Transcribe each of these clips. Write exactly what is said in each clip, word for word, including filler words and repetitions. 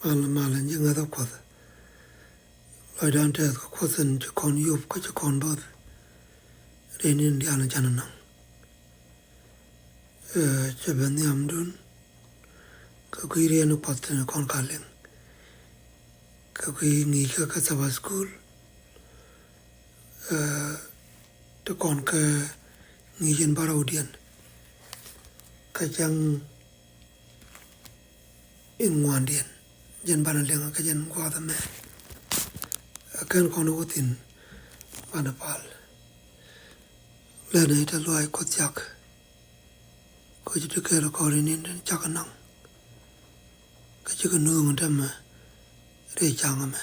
Malɛ malɛ ji̱ ŋäthä Kuɔth. Lɔcdan tɛth kä Kuɔth in ci kɔn yop kä ci kɔn bo̱th. Rin in diaal in canɛ naŋ. Cɛ ben nhiamdun kä kui̱ riɛn Kuɔth tin kɔn ka liŋ. Kä kui̱ ŋi̱i̱cä kä Sabbath School. Ti kɔn kä ŋi̱i̱c in bärɔwdiɛn. Kä cäŋ in ŋuandiɛn jɛn banɛ liŋ kä jɛn gua̱a̱th ɛmɛ. Ɛ kɛn kɔn wä thi̱n banɛ pal. Lɛnɛ itɛ luaac Kuɔth cak. Kä ci ti kɛɛl kɔn ri ni̱n tin cak naŋ. Kä cikɛ nööŋ tɛmɛ rɛy ca̱ŋ ɛmɛ.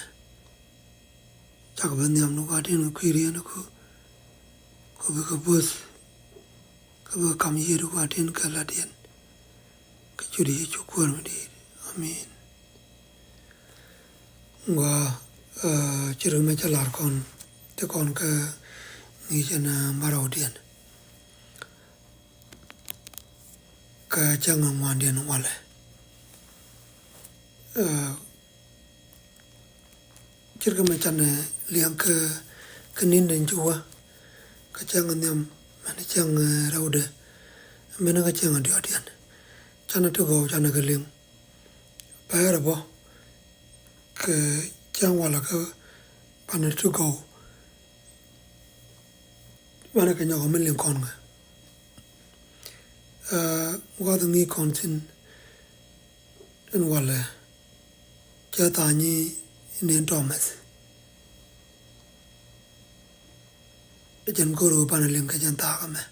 Cak bä nhiam ni gua̱a̱thin kɛ kui̱ riɛn kä kä bikɛ bo̱th. Kä bikɛ kam yiëëdu gua̱a̱thin kɛ la̱tdiɛn. Kä cut Yecu Kuäär mi di̱i̱t. Amin. Gua, eh, ci ri mɛ cä lar kɔn ti kɔn kä ŋi̱i̱c ɛn, eh, bärɔwdiɛn. Kä cäŋ ŋuandiɛn walɛ. Eh, Ce̱tkɛ mɛ canɛ liɛŋ kä, kä ni̱n den ci wä. Kä cäŋ nhiam mɛn cäŋ, eh, rɛwdɛ. Mɛn kä cäŋ diɔ̱ɔ̱diɛn. Canɛ ti gɔw canɛ kɛ liŋ. Pɛrɛ bä kɛ cäŋ walɛ kä banɛ ti gɔw. Banɛ kɛ nyɔk mi liŋ kɔn kɛ. Eh, gua̱th ŋi̱i̱c kɔn thi̱n. Ɛn walɛ cɛ tha̱a̱ŋ ni nɛn tɔmɛth. Ɛ jɛn koro banɛ liŋ kɛ jɛn tha̱a̱ŋ ɛmɛ.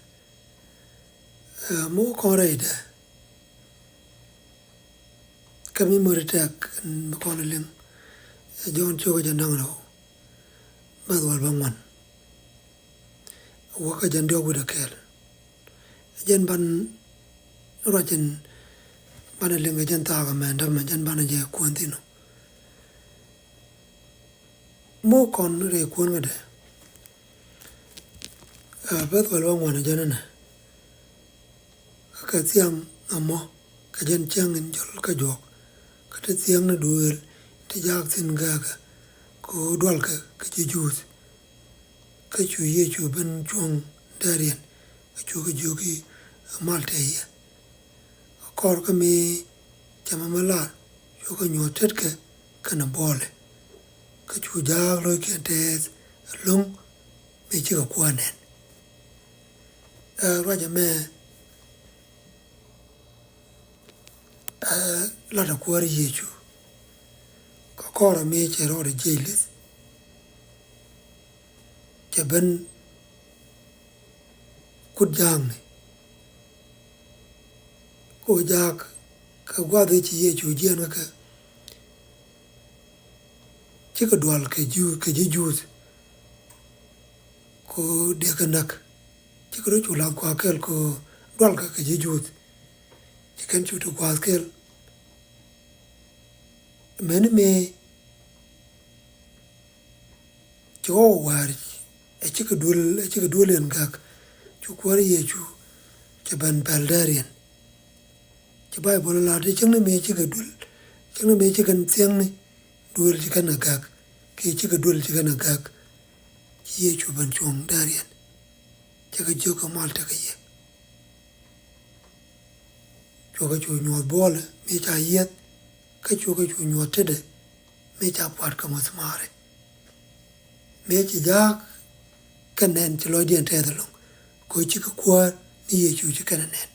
Eh, muk kɔn rɛydɛ. Kä mi mori tɛk mi kɔn liŋ. Ɛ Jɔ̱ɔ̱n cio̱k ɛ jɛn da̱ŋ rɛw. Bäth wäl bäŋuan. Wä kä jɛn diɔ̱k wi̱cdɛ kɛɛl. Jɛn ban ruac in banɛ liŋ kɛ jɛn thaak ɛmɛ, dämɛ jɛn banɛ jɛ kuɛn thi̱n ɔ. Muk kɔn rɛy kuɛn kädɛ. Ɛ, bäth wäl bäŋuan ɛ jɛn ɛnɛ. Kä kɛ thiaŋ ɛmɔ kɛ jɛn cäŋ in jɔl kä juɔk. Kä te thiaŋni duëël te jaak thi̱n gääkä. Kɛ ɣöö dualkɛ kɛ ji̱ Juudh. Kä cu Yecu ben cuɔ̱ŋ dääriɛn, kä cukɛ jiök i̱ mal tɛy yɛ. Kä kɔr kä mi cɛ mɛmɛ lar, cukɛ nyuɔ̱th tetkɛ kɛnɛ buɔlɛ. Kä cu jaak lo̱ckiɛn tɛɛth ɛlɔ̱ŋ mi cikɛ kuäär nɛn. Ɛ, ruacɛ mɛ, ɛ, latɛ Kuäär Yecu. Kä kɔrɛ mi cɛ rɔɔdɛ jiɛc li̱th. Cɛ ben kut jaakni. Kɛ ɣöö jaak kɛ gua̱a̱th ëë ci Yecu jiɛɛn kä kɛ. Cikɛ dual kɛ ji̱, kɛ ji̱ Juudh. Kɛ ɣöö dee kɛ näk. Cikɛ rɔ cu lath gua̱a̱th kɛl kɛ ɣöö dualkɛ kɛ ji̱ Juudh. Ci kɛn cu ti gua̱a̱th kɛl. Mɛni mëë ci ɣɔw wäär ɛ cikɛ duel, ɛ cikɛ duel ɛn gak. Cu Kuäär Yecu cɛ ben pɛl dääriɛn. Ci Bayböl ɛ lar ti cäŋ ni mëë cikɛ duel, cäŋ ni mëë cikɛ thiaŋni duel ci kɛn ɛ gak. Kiɛ cikɛ duel ci kɛn ɛ gak. Ci Yecu ben cuɔ̱ŋ dääriɛn. Cɛ kɛ jiök kɛ mal tekɛ yɛ. Cuɔkɛ cu nyuɔ̱th buɔlɛ mëë ca yieth. Kä cuɔkɛ cu nyuɔ̱th tetdɛ mëë ca pua̱t kɛ mäthmaari. Mëë ci jaak kɛ nɛn ci lɔcdiɛn tɛth ɛlɔ̱ŋ. Kɛ ɣöö cikɛ kuäär ni Yecu ci kɛn ɛ nɛn.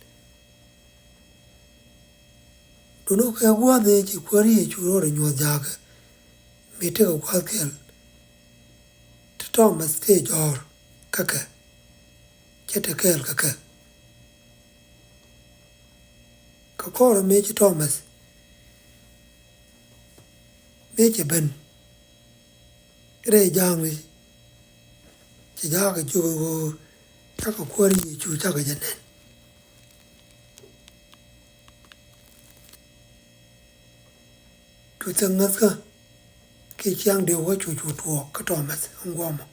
Duundɛ kɛ gua̱a̱th ëë ci Kuäär Yecu rɔɔdɛ nyuɔ̱th jaakä. Mëë tekɛ gua̱a̱th kɛl. Ti Tɔmɛth tëë jɔ̱ɔ̱r kä kɛ. Cɛ te kɛɛl kä kɛ. Kä kɔrɛ mëë ci Tɔmɛth mëë cɛ ben rɛy jaakni. Ci jaakɛ jiök ɣöö cakɛ Kuäär Yecu cakɛ jɛ nɛn. Cu thiäŋ ŋäthkä kiɛ ciaŋ diw kä cu cu tuɔɔk kä Tɔmɛth ɛn guɔmɔ.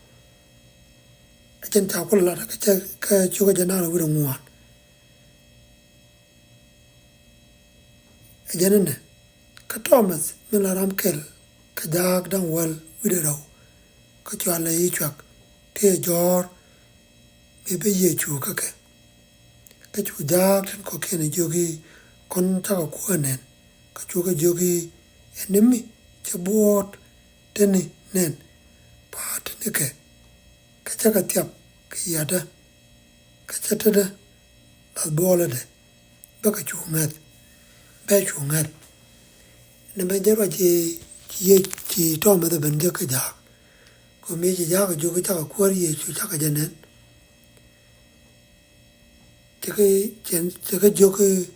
Ɛ jɛn ca kulɛ lat kä cä kä cukɛ jɛ naan wi̱r ŋuan. Ɛ jɛn inɛ Kä Tɔmɛth min la ram kɛl kä jaak da̱ŋ wäl wi̱cdɛ rɛw, kä cɔalɛ i̱ Cuak, tëë jɔ̱ɔ̱r mi bi Yecu kä kɛ. Kä cu jaak tin kɔ̱kiɛn jiök i̱, Kɔn cakɔ Kuäär nɛn? Kä cukɛ jiök i̱, Ɛn ni mi cɛ buɔ̱ɔ̱t teni nɛn, pa̱a̱t teni kɛ, kä cakɔ thiap kɛ yiatdä, kä cɛ tetdä lath buɔɔlädɛ, bä kɛ cu ŋäth, bä cu ŋäth. Ni bɛ jɛ ruac ci, ci Yec, ci Tɔmɛth ɛ ben jek kä jaak. Kɛ mi ci jaak jiök i̱, Cakɔ Kuäär Yecu, cakɔ jɛ nɛn? Cɛ kɛ, cɛ, cɛ kɛ jiök i̱,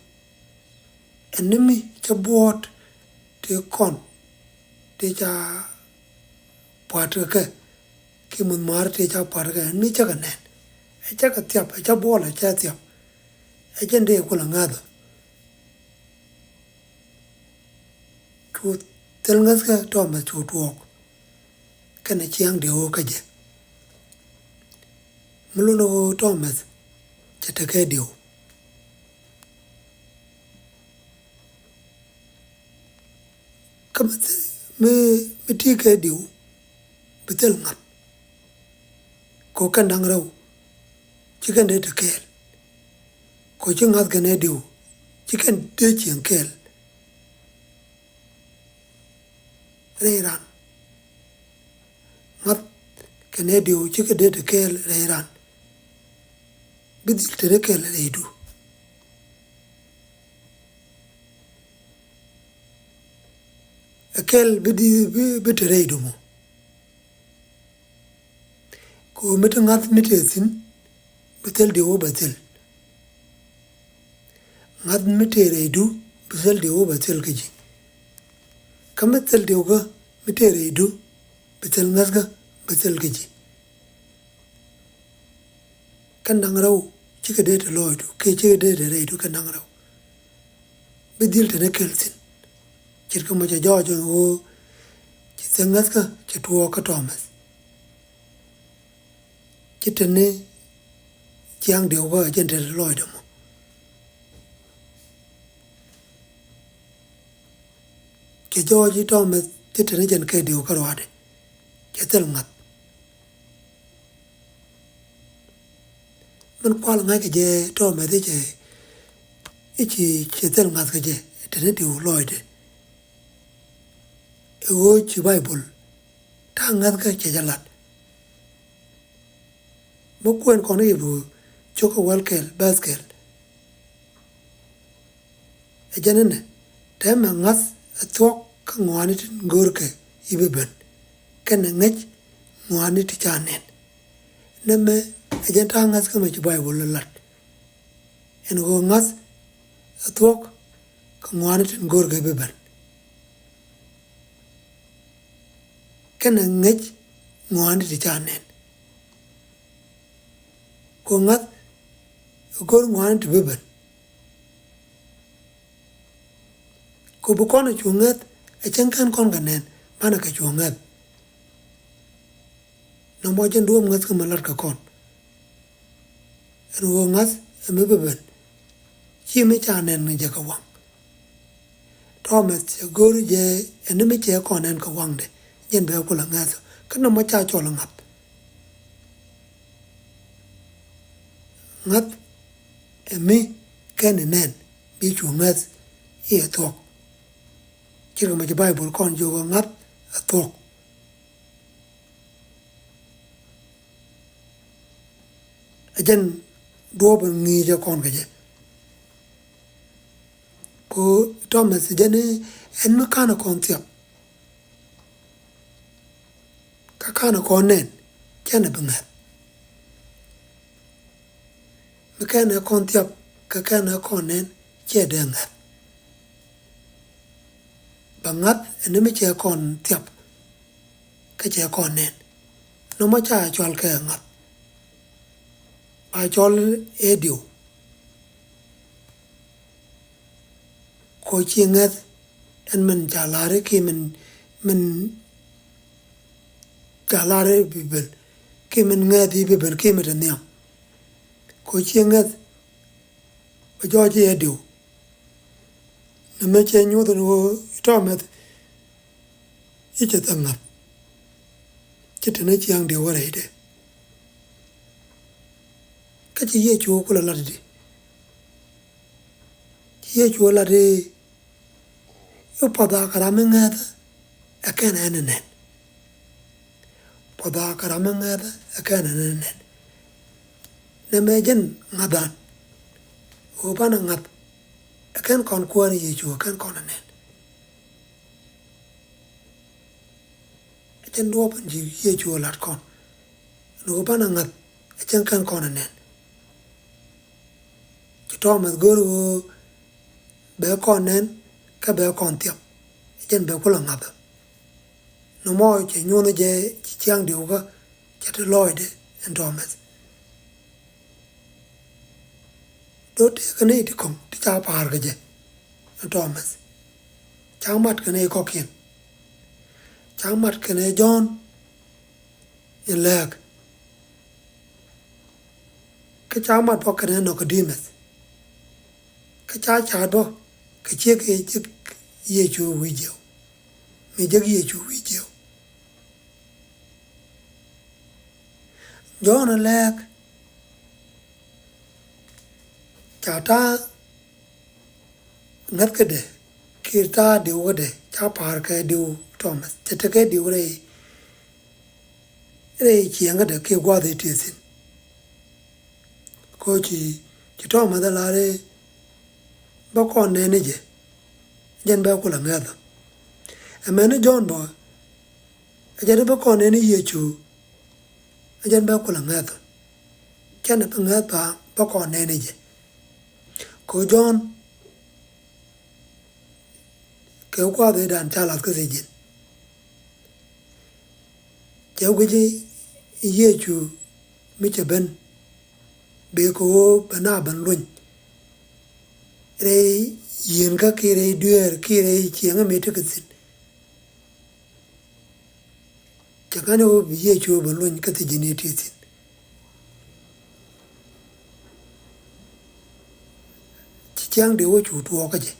Ɛn ni mi cɛ buɔ̱ɔ̱t ti kɔn ti ca pua̱t kɛ kɛ, ki muth ma̱a̱r ti ca pua̱t kɛ kɛ, ɛn ni cakɔ nɛn? Ɛ cakɔ thiap, ɛ cakɔ buɔɔl, ɛ cakɔ thiap. Ɛ jɛn dee kulɛ ŋäthä. Cu thil ŋäthkä Tɔmɛth cu tuɔɔk kɛnɛ ciaŋ diw kä jɛ. Mi lotdɛ ɣöö Tɔmɛth cɛ tekɛ diw. Kä mi, mi, mi tekɛ diw, bi thil ŋa̱th. Kɛ ɣöö kɛn da̱ŋ rɛw ci kɛn dee te kɛɛl. Kɛ ɣöö ci ŋa̱th kɛnɛ diw ci kɛn dee cieŋ kɛɛl rɛy ran. Ŋa̱th kɛnɛ diw ci kɛ dee te kɛɛl rɛy ran, bi dhil te rɛ kɛɛl rɛydu. Ɛ kɛl bi di, bi, bi te rɛydu mɔ. Kɛ ɣöö mi te ŋa̱th mi te thi̱n, bi thil diw wä bɛ thil. Ŋa̱th mi te rɛydu, bi thil diw wä bɛ thil kä ji̱. Kä mi thil diw kä mi te rɛydu, bi thil ŋa̱thkä bɛ thil kä ji̱. Kɛn da̱ŋ rɛw cikɛ dee te lɔɔcdu kiɛ cikɛ dee te rɛydu kɛn da̱ŋ rɛw. Bi dhil te ni kɛl thi̱n. Ce̱tkɛ mɔ cɛ jɔɔc ɛn ɣöö ci thil ŋäthkä cɛ tuɔɔk kä Tɔmɛth. Ci te ni ciaŋ diw kä jɛn te lɔɔcdɛ mɔ. Cɛ jɔɔc i̱ Tɔmɛth ci te ni jɛn kɛ diw kä ruaadɛ. Cɛ thil ŋa̱th. Min kual ŋa̱ckɛ jɛ Tɔmɛth i̱ cɛ, i̱ ci, cɛ thil ŋa̱th kɛ jɛ te ni diw lɔɔcdɛ. Ɛ ɣöö ci Baibol ta̱a̱ ŋäthkä cɛ jɛ lat. Mi kuɛn kɔn i̱ bi cok kä wäl kɛl, bɛ̈th kɛl. Ɛ jɛn ɛnɛ, tɛmɛ ŋa̱th ɛ thuɔ̱k kä ŋɔaani tin görkɛ i̱ bi ben, kɛnɛ ŋäc ŋɔaani ti ca nɛn. Nɛmɛ ɛ jɛn ta̱a̱ ŋäthkä mɛ ci Baibol ɛ lat. Ɛn ɣöö ŋa̱th ɛ thuɔ̱k kä ŋɔaani tin görkɛ i̱ bi ben, kɛnɛ ŋäc ŋɔaani ti ca nɛn. Kɛ ɣöö ŋa̱th ɛ gör ŋɔaani ti bi ben. Kɛ ɣöö bi kɔn ɛ cu ŋäth, ɛ cäŋ kɛn kɔn kɛ nɛn banɛ kɛ cu ŋäth. Nɔmɔ jɛn duɔ̱ɔ̱p ŋäthkä mi latkɛ kɔn. Ɛn ɣöö ŋa̱th ɛ mi bi ben, ci mi ca nɛn ni jɛ kɛ waŋ. Tɔmɛth cɛ go̱o̱ri jɛ ɛn ni mi cɛ kɔn nɛn kɛ waŋdɛ, jɛn bɛ kulɛ ŋäth kä nɔmɔ ca cɔl ɛ ŋa̱th. Ŋa̱th ɛ mi kɛn ni nɛn bi cu ŋäth i̱ ɛ thuɔ̱k. Ce̱tkɛ mɛ ci Baibol kɔn jiök ɛ ŋa̱th ɛ thuɔ̱k. Ɛ jɛn duɔ̱ɔ̱p in ŋi̱i̱cɛ kɔn kɛ jɛ. Kɛ ɣöö Tɔmɛth jɛn i̱ ɛn mi ka̱n ɛ kɔn thiap, kä ka̱n ɛ kɔn nɛn, cɛn ɛ bi ŋäth. Mi kɛn ɛ kɔn thiap kä kɛn ɛ kɔn nɛn, cɛ dee ŋäth. Bɛ ŋa̱th ɛn ni mi cɛ kɔn thiap kä cɛ kɔn nɛn. Nɔmɔ ca cɔal kɛ ŋa̱th, ba cɔl ɛ diw. Kɛ ɣöö ci ŋäth ɛn min ca la̱r i̱ ki min, min ca la̱r i̱ bi ben, ki min ŋäth i̱ bi ben ki min te nhiam. Kɛ ɣöö ci ŋäth bɛ jɔɔc i̱ ɛ diw. Nɛmɛ cɛ nyuɔth ɛn ɣöö i̱ Tɔmɛth i̱ cɛ thil ŋa̱th. Ci te ni ciaŋ diw wä rɛydɛ. Kä ci Yecu kulɛ lat i̱di? Ci Yecu lat i̱, i̱ puɔth a kɛ ram mi ŋäthä ɛ kɛn ɛn ɛ nɛn. Puɔth a kɛ ram mi ŋäthä ɛ kɛn ɛn ɛ nɛn. Nɛmɛ jɛn ŋa̱than. Ɣöö banɛ ŋa̱th ɛ kɛn kɔn Kuäär ni Yecu ɛ kɛn kɔn ɛ nɛn. Ɛ jɛn duɔ̱ɔ̱p in ci Yecu ɛ lat kɔn. Ɛn ɣöö banɛ ŋa̱th ɛ cɛn kɛn kɔn ɛ nɛn. Ci Tɔmɛth go̱r ɣöö bɛ kɔn nɛn kä bɛ kɔn thiap. Ɛ jɛn bɛ kulɛ ŋa̱thä. Nɔmɔ cɛ nyuɔ̱n jɛ ci ciaŋ diw kä cɛ te lɔɔcdɛ ɛn Tɔmɛth. Do̱r tëëkä nɛy ti kɔ̱ŋ ti ca pa̱a̱r kɛ jɛ ɛn Tɔmɛth. Ca mat kɛ nɛy kɔ̱kiɛn. Ca mat kɛ nɛy Jɔ̱ɔ̱n in lääk. Kä ca mat bä kɛ nɛy Nikɔdimɛth. Kä ca ca̱a̱t bä kɛ ciek ëë jek Yecu wi̱i̱ jiɛw. Mi jek Yecu wi̱i̱ jiɛw. Jɔ̱ɔ̱n in lääk. Ca ta̱a̱ ŋäthkädɛ kiɛ ta̱a̱ diwkädɛ ca pa̱a̱r kɛ diw Tɔmɛth. Cɛ tekɛ diw rɛy, rɛy ciɛŋkädɛ kiɛ gua̱a̱th ëë tëë thi̱n. Kɛ ɣöö ci, ci Tɔmɛth ɛ lar i̱ bä kɔn nɛn ni jɛ. Jɛn bɛ kulɛ ŋäthä. Ɛmɛni Jɔ̱ɔ̱n bä ɛ jɛn i̱ bä kɔn nɛn ni Yecu. Ɛ jɛn bɛ kulɛ ŋäthä. Cɛn ɛ bi ŋäth ba bä kɔn nɛn ni jɛ. Kɛ ɣöö Jɔ̱ɔ̱n kɛ gua̱a̱th ëëdan ca la̱th kä thiec ji̱n. Cɛ guic i̱ Yecu mi cɛ ben bee kɛ ɣöö bɛ na ben luny rɛy yiëënkä kiɛ rɛy dueer kiɛ rɛy ciɛŋä mi tekɛ thi̱n. Cɛ ŋa̱n i̱ ɣöö bi Yecu ben luny kä thiec ji̱n i̱ ti thi̱n. Ci ciaŋ diw wä cu tuɔɔk kä jɛ.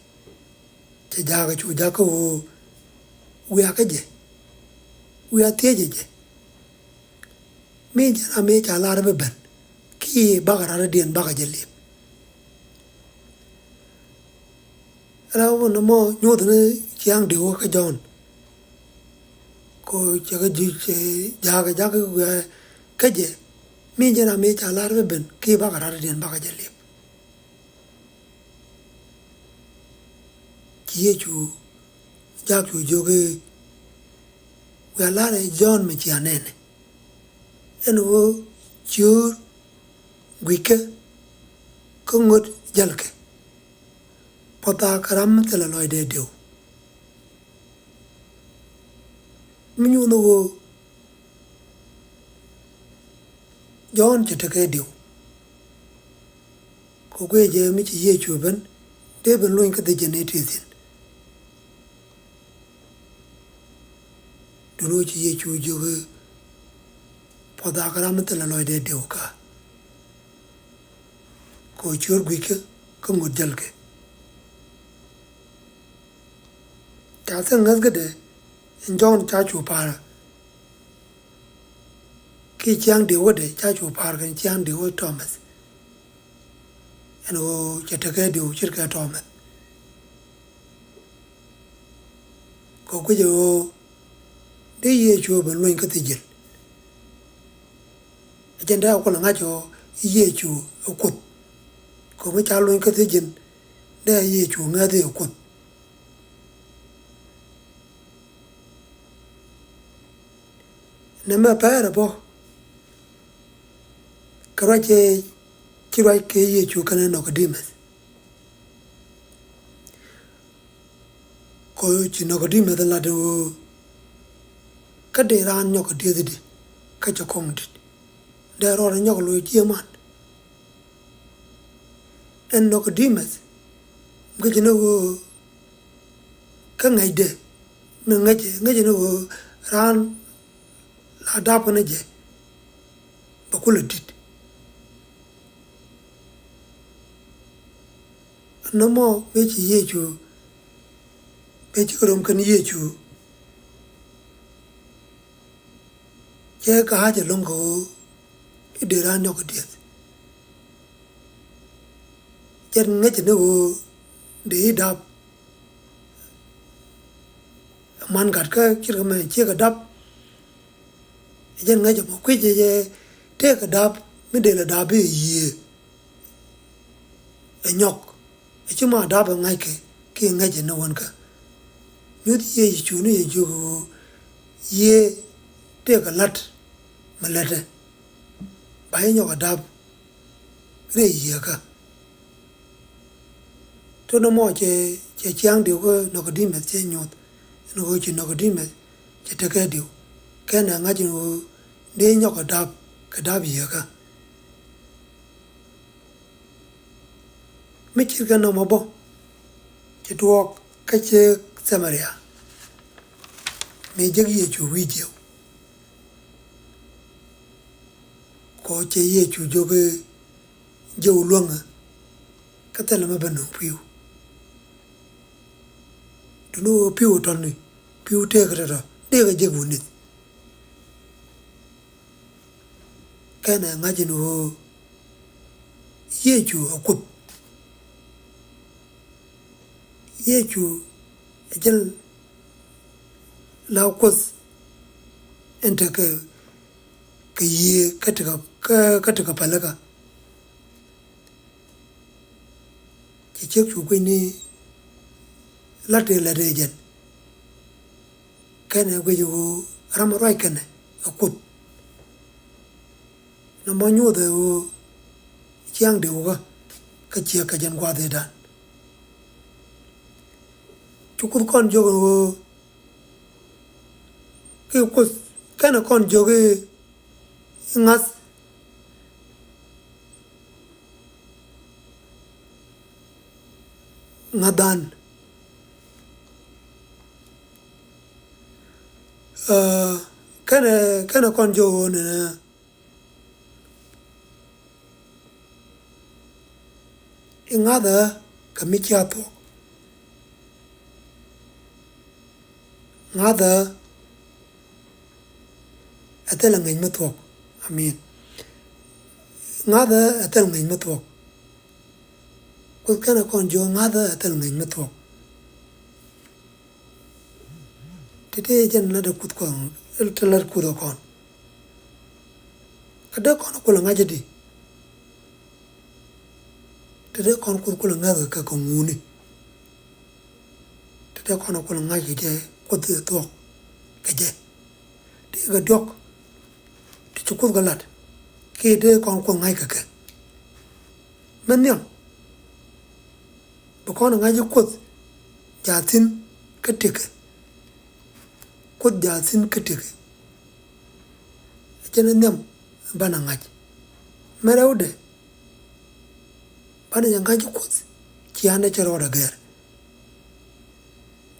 Cɛ jakä cu jakä ɣöö wiakä jɛ. Wiaa thiecä jɛ. Mi jɛn ram mi ca lar bi ben kiɛ bakɛ ram diɛn bakɛ jɛ liep. Rɛw nɔmɔ nyuɔth ni ciaŋ diw wä kä Jɔ̱ɔ̱n. Kɛ ɣöö cɛ kɛ ji̱ cɛ jakä jakä wiaa kä jɛ. Mi jɛn ram mi ca lar bi ben kiɛ bakɛ ram diɛn bakɛ jɛ liep. Ci Yecu jak cu jiök i̱, wiaa lar ɛ Jɔ̱ɔ̱n mi cia nɛnɛ. Ɛn ɣöö ciöör gui̱ckɛ kä ŋot jälkɛ. Puɔth a kɛ ram mi thilɛ lɔcdɛ diw. Mi nyuuth ni ɣöö Jɔ̱ɔ̱n cɛ tekɛ diw. Kɛ guic jɛ mi ci Yecu ben dee ben luny kä thiec ji̱n i̱ ti thi̱n. Duŋni ɣöö ci Yecu jiök i̱ puɔth a kɛ ram mi thilɛ lɔcdɛ diw kä. Kɛ ɣöö ciöör gui̱ckɛ kä ŋot jälkɛ. Ca thil ŋäthkädɛ in Jɔ̱ɔ̱n ca cu pa̱a̱r. Kiɛ ciaŋ diw wädɛ ca cu pa̱a̱r kɛn ciaŋ diw wä Tɔmɛth. Ɛn ɣöö cɛ tekɛ diw ce̱tkɛ Tɔmɛth. Kɛ guic ɣöö dee Yecu ben luny kä thiec ji̱n. Ɛ jɛn dee a kulɛ ŋa̱c ɣöö Yecu ɛ Kuoth. Kɛ ɣöö mi ca luny kä thiec ji̱n dee Yecu ŋäth i̱ ɛ Kuoth. Nɛmɛ pɛrɛ bä kɛ ruac cɛ ci ruac kɛ Yecu kɛnɛ Nikɔdimɛth. Kɛ ɣöö ci Nikɔdimɛth lat ɣöö kä dee raan nyɔk kɛ dieth i̱di kä cɛ kɔŋ dit. Dee rɔɔdɛ nyɔk loc cieŋ man. Ɛn Nikɔdimɛth mi kä ci ni ɣöö kä ŋäcdɛ mi ŋäcɛ ŋäcɛ ni ɣöö raan la dap kɛn jɛ bɛ kulɛ dit. Nɔmɔ mëë ci Yecu Bɛ cikɛ rom kɛn Yecu. Cɛ kɛ ɣa̱c ɛlɔ̱ŋ kɛ ɣöö i̱ dee raan nyɔk kɛ dieth. Jɛn ŋäcɛ ni ɣöö dee i̱ dap. Man gat kä ce̱tkɛ mɛ ciek kɛ dap. Jɛn ŋäcɛ mɔ kui̱c jɛ tëëkɛ dap mi dee lɛ dap i̱ yiëë. Ɛ nyɔk. Ɛ ci ma dap ɛ ŋa̱ckɛ kiɛ ŋäcɛ ni wänkä. Nyuth Yecu ni yɛ jiök ɣöö yiëë tëëkɛ la̱t mi lätdɛ. Ba i̱ nyɔk ɛ dap rɛy yiëëkä. Tönɛ mɔ cɛ, cɛ ciaŋ diw kä Nicodemus cɛ nyuɔth. Ɛn ɣöö ci Nicodemus cɛ tekɛ diw. Kɛnɛ ŋa̱c ɛn ɣöö dee nyɔk kɛ dap, kɛ dap yiëëkä. Mi ce̱tkɛ nɔmɔ bä, ci tuɔɔk kä ciek Thamaria. Mëë jek Yecu wi̱i̱ jiɛw. Kɔ cɛ Yecu jiök i̱ jiɛw luäŋä. Kä thilɛ mi bä nöŋ pi̱w. Duŋni ɣöö pi̱w tɔ̱ni, pi̱w tëëkɛ tɔ̱tɔ̱, dëëkɛ jek wä ni̱th. Kɛnɛ ŋa̱c ɛn ɣöö Yecu ɛ Kuoth. Yecu ɛ jɛn la Kuoth ɛn tekɛ kɛ yiëë kä tekɛ, kä, kä tekɛ pälikä. Ci ciek cu guic ni la̱t tëë lätdɛ jɛn. Kɛnɛ guic ɣöö ram ruac kɛnɛ ɛ Kuoth. Nɔmɔ nyuuthɛ ɣöö ciaŋ diw kä, kä ciek kɛ jɛn gua̱a̱th ëëdan. Ci Kuoth kɔn jiök ɣöö, ki Kuoth kɛnɛ kɔn jiök i̱ ŋa̱th. Ŋa̱thdhan. Aa, kɛnɛ, kɛnɛ kɔn jiök ɣöö nɛnɛ. I̱ ŋa̱thä kɛ mi cia thuɔ̱k. Ŋa̱thä ɛ thilɛ ŋäc mi thuɔ̱k. Amin. Ŋa̱thä ɛ thilɛ ŋäc mi thuɔ̱k. Kuoth kɛnɛ kɔn jiök ŋa̱thä ɛ thilɛ ŋäc mi thuɔ̱k. Ti tëë jɛn lat ɛ Kuoth kɔn, ti lat Kuoth ɛ kɔn. Kä dee kɔn kulɛ ŋa̱c di. Ti dee kɔn Kuoth kulɛ ŋa̱c kɛ kɛ ŋuni. Ti dee kɔn kulɛ ŋa̱c kɛ jɛ Kuoth ɛ thuɔ̱k kɛ jɛ. Ti kɛ diɔ̱k ti ci Kuoth kɛ lat. Kiɛ dee kɔn Kuoth ŋa̱c kɛ kɛ. Mɛ nhiam. Bi kɔn ŋa̱c i̱ Kuoth jaathin kä tekɛ. Kuoth jaathin kä tekɛ. Ɛ jɛn ɛ nhiam banɛ ŋa̱c. Mɛ rɛwdɛ banɛ jɛ ŋa̱c i̱ Kuoth ciaŋdɛ cɛ rɔɔdɛ gɛr.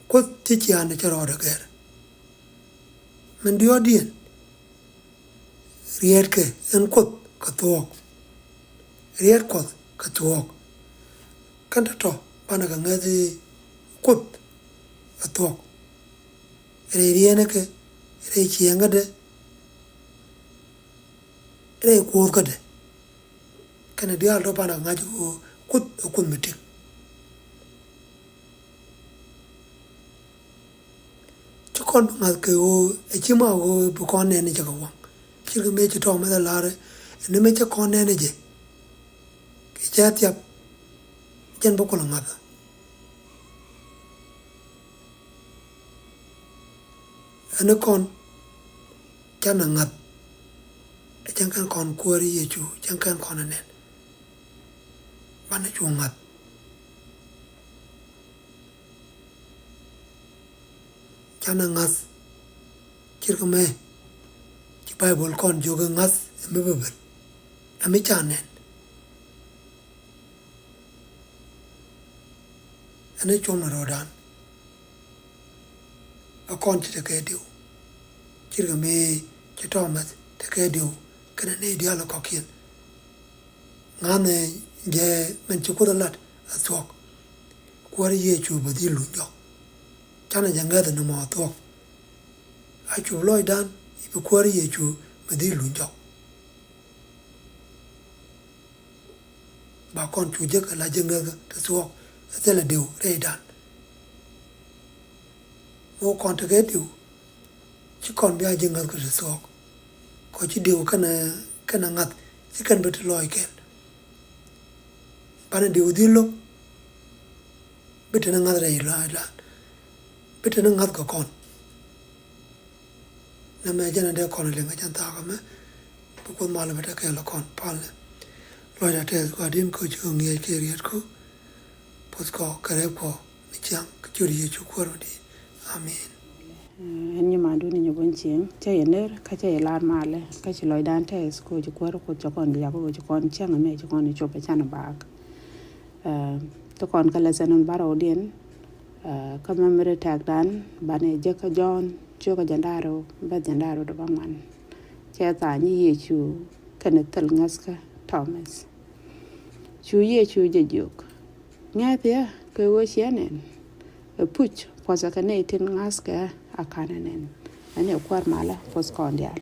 Kuoth ci ciaŋdɛ cɛ rɔɔdɛ gɛr. Min diɔ̱ɔ̱kdiɛn. Riɛtkɛ ɛn Kuoth kɛ thuɔ̱k. Riɛt Kuɔth kɛ thuɔ̱k. Kɛn tɔ̱tɔ̱ banɛ kɛ ŋäth i̱ Kuoth ɛ thuɔ̱k. Rɛy riɛnɛ kɛ, rɛy ciɛŋädɛ, rɛy kuɔthkädɛ. Kɛnɛ diaal tɔ̱ banɛ kɛ ŋa̱c ɣöö Kuoth ɛ Kuoth mi tëk. Ci kɔn bi ŋa̱th kɛ ɣöö ɛ ci ma ɣöö bi kɔn nɛn ni cɛ kɛ waŋ. Ci kɛ mëë ci tɔ̱ mɛ thɛ la̱rɛ ni mëë cɛ kɔn nɛn ni jɛ. Kɛ cɛ thiap jɛn bi kulɛ ŋa̱thä. Ɛn ni kɔn canɛ ŋa̱th. Ɛ cɛn kɛn kɔn Kuäär Yecu cɛn kɛn kɔn ɛ nɛn. Banɛ cu ŋa̱th. Canɛ ŋa̱th. Ce̱tkɛ mɛ ci Baibol kɔn jiök i̱ ŋa̱th ɛ mi bäbäl. Ɛ mi ca nɛn. Ɛn ɛ cuɔ̱m ɛ rɔɔdan. Ɛ kɔn ci tekɛ diw. Ce̱tkɛ mëë ci Tɔmɛth tekɛ diw kɛnɛ nɛy diaal ɛ kɔ̱kiɛn. Ŋa̱thɛ jɛ min ci Kuoth ɛ lat ɛ thuɔ̱k. Kuäär Yecu bɛ dhil luny jɔk. canɛ jɛ ŋäth ni mɔ thuɔ̱k. A cu lɔcdan i̱ bi Kuäär Yecu mi dhil luny jɔk. Ba kɔn cu jek ala ji̱ ŋäthkä ti thuɔ̱k, ɛ thilɛ diw rɛydan. Mi wä kɔn tekɛ diw, ci kɔn bia ji̱ ŋäthkä ti thuɔ̱k. Kɔ ci diw kɛnɛ, kɛnɛ ŋa̱th, ci kɛn bi ti lɔc kɛl. Banɛ diw dhil lo̱k, bi teni ŋa̱th rɛy lɔcdan, bi teni ŋa̱th kɛ kɔn. Nɛmɛ jɛn a dee kɔn liŋ a jɛn thaak ɛmɛ. Bi Kuoth mal bɛ te kɛɛl kɔn palnɛ. Lɔcda tɛth Gua̱di̱n kɔ ci kɔ ŋiɛc kɛ rietku. Puɔth kɔ kɛ rɛp kɔ ni ciaŋ kɛ ciöt Yecu Kuäär mi di̱i̱t. Amen. Ɛn nyi mandun ni nyɛ bun cieŋ cɛ yɛ ner kä cɛ yɛ lar malɛ kä ci lɔcdan tɛth kɔ ci Kuäär Kuoth cɛ kɔn diak kɔ ci kɔn ciaŋ ɛmɛ ci kɔn cop ɛ canɛ baak. Ti kɔn kä lesson in barɔwdiɛn. Kä memory tɛkdan banɛ jek kä Jɔ̱ɔ̱n cio̱kä jɛn da̱ŋ rɛw bäth jɛn da̱ŋ rɛw dɔ̱ŋ bäŋuan. Cɛ tha̱a̱ŋ nyi Yecu kɛnɛ thil ŋäthkä Thomas. Cu Yecu jɛ jiök, ŋɛ̈th yɛ kɛ ɣöö ciɛ nɛn? Ɛ puc puɔ̱thɛ kɛ nɛy tin ŋa̱thkɛ a ka̱n ɛ nɛn. Ɛn ɛ Kuäär malä puɔ̱th kɔn diaal.